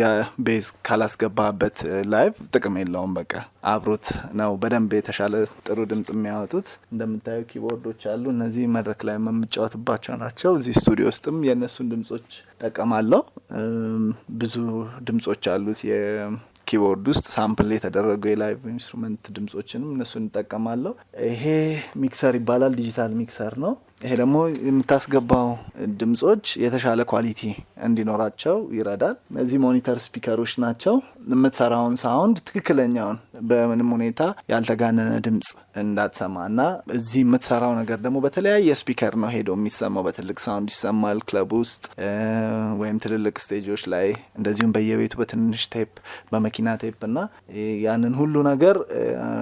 S2: የ bass ካላስገባበት live ጥቅም የለውም። በቃ አብሮት ነው በደንብ የተሻለ ጥሩ ድምጽ የሚያወጡት። እንደምታየው keyboard ኦች አሉ። እነዚህ መድረክ ላይ የምጫወትባቸው ናቸው። እዚህ ስቱዲዮ ውስጥም የእነሱን ድምጾች እጠቀማለሁ። ብዙ ድምጾች አሉት የ keyboard ውስጥ sample የተደረጉ የ live instrument ድምጾችንም እነሱን እጠቀማለሁ። ይሄ mixer ይባላል። Digital mixer ነው። ይሄ ደግሞ የምታስገባው ድምጾች የተሻለ quality እንዲኖራቸው ይረዳል። እነዚህ monitor speaker ኦች ናቸው። የምትሰራውን sound ትክክለኛውን በምንም ሁኔታ ያልተጋነነ ድምጽ እንዳትሰማ እና እዚህ የምትሰራው ነገር ደግሞ በተለያየ speaker ነው ሄዶ የሚሰማው። በትልቅ sound ይሰማል ክለብ ውስጥ ወይም ትልልቅ stage ኦች ላይ፣ እንደዚሁም በየቤቱ በትንሽ ቴፕ፣ በመኪና ቴፕ እና ያንን ሁሉ ነገር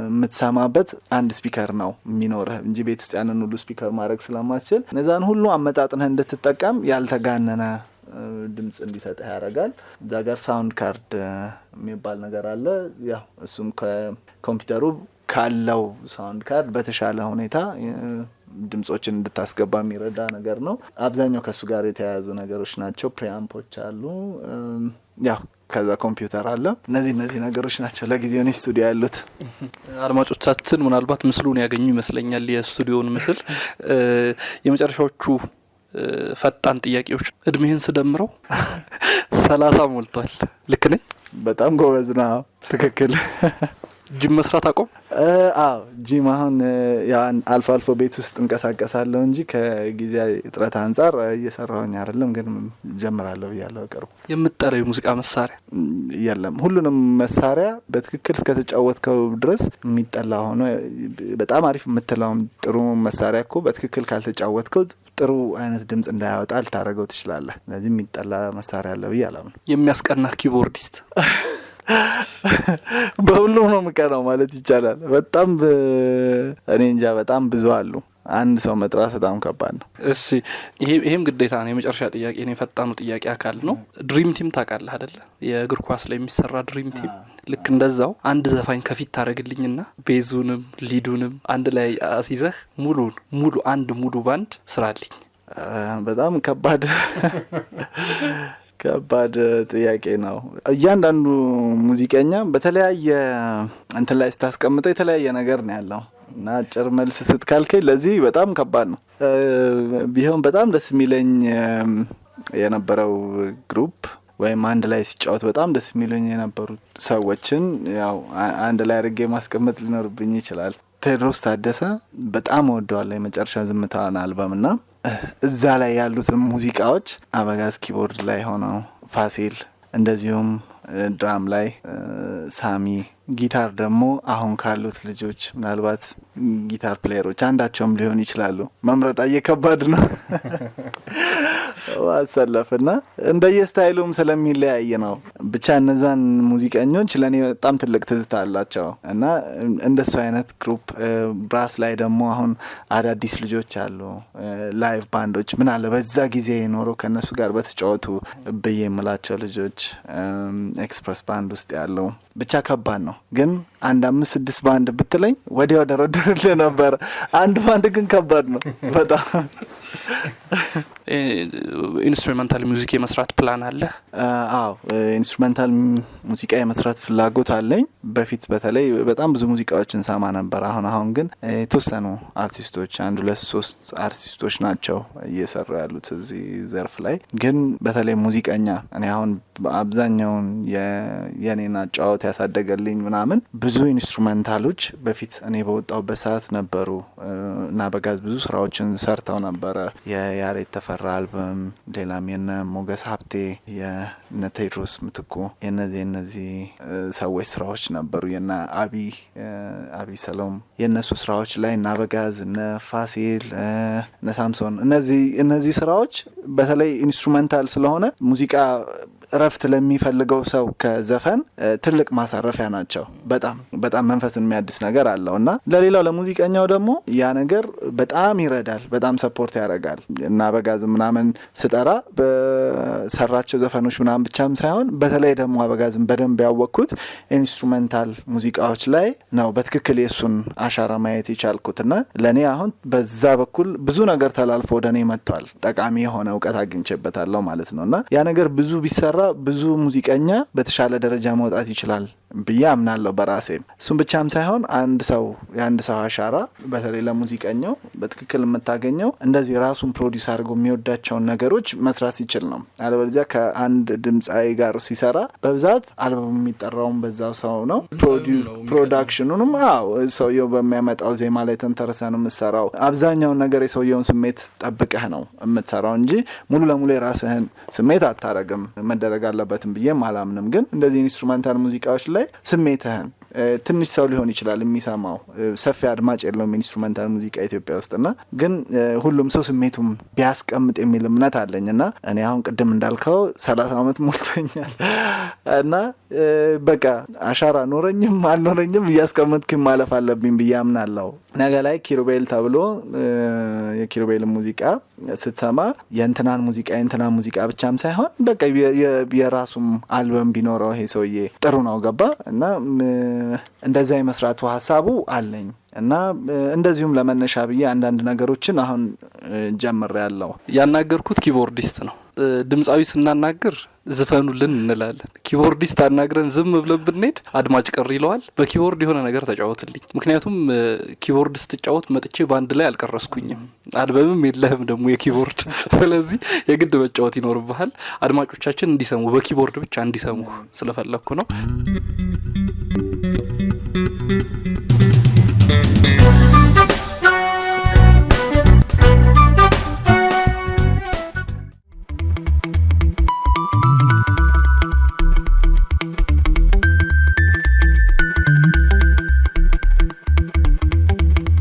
S2: የምትሰማበት አንድ speaker ነው የሚኖርህ እንጂ ቤት ውስጥ ያንን ሁሉ speaker ማድረግ ስለማትችል እነዛን ሁሉ አመጣጥነህ እንድትጠቀም ያልተጋነነ ድምጽ እንዲሰጥህ ያደርጋል። እዛ ጋር sound card የሚባል ነገር አለ። ያው እሱም ከኮምፒውተሩ ካለው sound card በተሻለ ሁኔታ ድምጾችን እንድታስገባ የሚረዳ ነገር ነው። አብዛኛው ከእሱ ጋር የተያያዙ ነገሮች ናቸው። Preamp ኦች አሉ። ያው ከዛ ኮምፒውተር አለ። እነዚህ ነገሮች ናቸው ለጊዜው እኔ ስቱዲዮ ያሉት።
S1: አድማጮቻችን ምናልባት ምስሉን ያገኙ ይመስለኛል፣ የስቱዲዮውን ምስል። የመጨረሻዎቹ ፈጣን ጥያቄዎች። እድሜህን ስደምረው 30 ሞልቷል። ልክ ነኝ?
S2: በጣም ጎበዝ ነው። ትክክል።
S1: ጂም መስራት አቆም?
S2: አዎ፣ ጂም አሁን አልፎ አልፎ ቤት ውስጥ እንቀሳቀሳለሁ እንጂ ከጊዜ እጥረት አንጻር እየሰራሁኝ አይደለም፣ ግን ጀምራለሁ ብያለሁ ቅርቡ።
S1: የምትጠላው የሙዚቃ መሳሪያ?
S2: የለም። ሁሉንም መሳሪያ በትክክል እስከተጫወትከው ድረስ የሚጠላ ሆኖ፣ በጣም አሪፍ የምትለውም ጥሩ መሳሪያ እኮ በትክክል ካልተጫወትከው ጥሩ አይነት ድምጽ እንዳያወጣ ልታደርገው ትችላለህ። ስለዚህ የሚጠላ መሳሪያ አለ ብዬ አላምንም።
S1: የሚያስቀናህ keyboardist?
S2: በሁሉም ነው የምቀናው ማለት ይቻላል። በጣም፣ እኔ እንጃ፣ በጣም ብዙ አሉ። አንድ ሰው መጥራት በጣም ከባድ ነው።
S1: እሺ፣ ይሄም ግዴታ ነው። የመጨረሻ ጥያቄ ነው፣ የፈጣኑ ጥያቄ አካል ነው። Dream team ታውቃለህ አይደለ? የእግር ኳስ ላይ የሚሰራ dream team። ልክ እንደዛው አንድ ዘፋኝ ከፊት ታደርግልኝና bass ኡንም lead ኡንም አንድ ላይ አስይዘህ ሙሉን ሙሉ አንድ ሙሉ ባንድ ስራልኝ።
S2: በጣም ከባድ ከባድ ጥያቄ ነው። እያንዳንዱ ሙዚቀኛ በተለያየ እንትን ላይ ስታስቀምጠው የተለያየ ነገር ነው ያለው እና አጭር መልስ ስትካልከኝ ለዚህ በጣም ከባድ ነው። ቢሆን በጣም ደስ የሚለኝ የነበረው group ወይም አንድ ላይ ሲጫወት በጣም ደስ የሚለኝ የነበሩት ሰዎችን ያው አንድ ላይ አድርጌ ማስቀመጥ ሊኖርብኝ ይችላል። ቴዎድሮስ ታደሰ በጣም እወደዋለሁ፣ የመጨረሻ ዝምታዋን አልበም እና እዛ ላይ ያሉትን ሙዚቃዎች፣ አበጋዝ keyboard ላይ ሆነው፣ ፋሲል እንደዚሁም drum ላይ፣ ሳሚ ጊታር፣ ደግሞ አሁን ካሉት ልጆች ምናልባት guitar player ኦች አንዳቸውም ሊሆኑ ይችላሉ። መምረጥ እየከባድ ነው ማሰለፍ እና እንደየ style ኡም ስለሚለያይ ነው። ብቻ እነዛን ሙዚቀኞች ለእኔ በጣም ትልቅ ትዝታ አላቸው እና እንደሱ አይነት group። Brass ላይ ደግሞ አሁን አዳዲስ ልጆች አሉ፣ live ባንዶች፣ ምን አለ በዛ ጊዜ ኖሮ ከእነሱ ጋር በተጫወቱ ብዬ የምላቸው ልጆች ኤክስፕረስ ባንድ ውስጥ ያለው። ብቻ ከባድ ነው። ግን አንድ አምስት ስድስት ባንድ ብትለኝ ወዲያው ደረድርልህ ነበር። አንድ ባንድ ግን ከባድ ነው በጣም።
S1: Instrumental music የመስራት ፕላን አለህ?
S2: አዎ፣ instrumental ሙዚቃ የመስራት ፍላጎት አለኝ። በፊት በተለይ በጣም ብዙ ሙዚቃዎችን ሰማ ነበር። አሁን አሁን ግን የተወሰኑ አርቲስቶች፣ አንድ ሁለት ሶስት አርቲስቶች ናቸው እየሰሩ ያሉት እዚህ ዘርፍ ላይ። ግን በተለይ ሙዚቀኛ እኔ አሁን አብዛኛውን የኔን አጨዋወት ያሳደገልኝ ምናምን ብዙ instrumental ኦች በፊት እኔ በወጣሁበት ሰዓት ነበሩ እና አበጋዝ ብዙ ስራዎችን ሰርተው ነበረ። የያሬድ ተፈራ አልበም፣ ሌላም የነ ሞገስ ሀብቴ፣ የነ ቴድሮስ ምትኩ፣ የነዚህ ሰዎች ስራዎች ነበሩ። የነ አቢ ሰሎም የእነሱ ስራዎች ላይ እነ አበጋዝ፣ እነ ፋሲል፣ እነ ሳምሶን፣ እነዚህ ስራዎች በተለይ instrumental ስለሆነ ሙዚቃ እረፍት ለሚፈልገው ሰው ከዘፈን ትልቅ ማሳረፊያ ናቸው። በጣም በጣም መንፈስን የሚያድስ ነገር አለው እና ለሌላው ለሙዚቀኛው ደግሞ ያ ነገር በጣም ይረዳል፣ በጣም support ያደርጋል። እና አበጋዝ ምናምን ስጠራ በሰራቸው ዘፈኖች ምናምን ብቻም ሳይሆን በተለይ ደግሞ አበጋዝን በደንብ ያወቅኩት instrumental ሙዚቃዎች ላይ ነው በትክክል የእሱን አሻራ ማየት የቻልኩት። እና ለእኔ አሁን በዛ በኩል ብዙ ነገር ተላልፎ ወደ እኔ መጥቷል። ጠቃሚ የሆነ እውቀት አግኝቼበታለሁ ማለት ነው። እና ያ ነገር ብዙ ቢሰራ ብዙ ሙዚቀኛ በተሻለ ደረጃ መውጣት ይችላል ብዬ አምናለሁ በራሴ። እሱም ብቻም ሳይሆን አንድ ሰው የአንድ ሰው አሻራ በተለይ ለሙዚቀኛው በትክክል የምታገኘው እንደዚህ ራሱን produce አድርጎ የሚወዳቸውን ነገሮች መስራት ሲችል ነው። አለበለዚያ ከአንድ ድምፃዊ ጋር ሲሰራ በብዛት አልበሙ የሚጠራውን በዛው ሰው ነው። Production ኑንም አዎ ሰውየው በሚያመጣው ዜማ ላይ ተንተርሰህ ነው የምትሰራው። አብዛኛውን ነገር የሰውየውን ስሜት ጠብቀህ ነው የምትሰራው እንጂ ሙሉ ለሙሉ የራስህን ስሜት አታረግም። መደረግ አለበትም ብዬም አላምንም። ግን እንደዚህ instrumental ሙዚቃዎች ላይ ስሜትህን ትንሽ ሰው ሊሆን ይችላል የሚሰማው፣ ሰፊ አድማጭ የለውም instrumental ሙዚቃ ኢትዮጵያ ውስጥ፣ እና ግን ሁሉም ሰው ስሜቱን ቢያስቀምጥ የሚል እምነት አለኝ። እና እኔ አሁን ቅድም እንዳልከው 30 ዓመት ሞልቶኛል እና በቃ አሻራ ኖረኝም አልኖረኝም እያስቀመጥኩኝ ማለፍ አለብኝ ብዬ አምናለሁ። ነገ ላይ ኪሩቤል ተብሎ የኪሩቤል ሙዚቃ ስትሰማ የእንትናን ሙዚቃ የእንትናን ሙዚቃ ብቻም ሳይሆን በቃ የራሱም አልበም ቢኖረው ይሄ ሰውዬ ጥሩ ነው፣ ገባ? እና እንደዛ የመስራቱ ሀሳቡ አለኝ እና እንደዚሁም ለመነሻ ብዬ አንዳንድ ነገሮችን አሁን ጀምሬያለሁ።
S1: ያናገርኩት keyboardist ነው። ድምፃዊ ስናናግር ዝፈኑልን እንላለን። Keyboardist አናግረን ዝም ብለን ብንሄድ አድማጭ ቅር ይለዋል። በ keyboard የሆነ ነገር ተጫወትልኝ። ምክንያቱም keyboard ስትጫወት መጥቼ ባንድ ላይ አልቀረስኩኝም። አልበምም የለህም ደግሞ የ keyboard። ስለዚህ የግድ መጫወት ይኖርብሃል። አድማጮቻችን እንዲሰሙ በ keyboard ብቻ እንዲሰሙ ስለፈለግኩ ነው።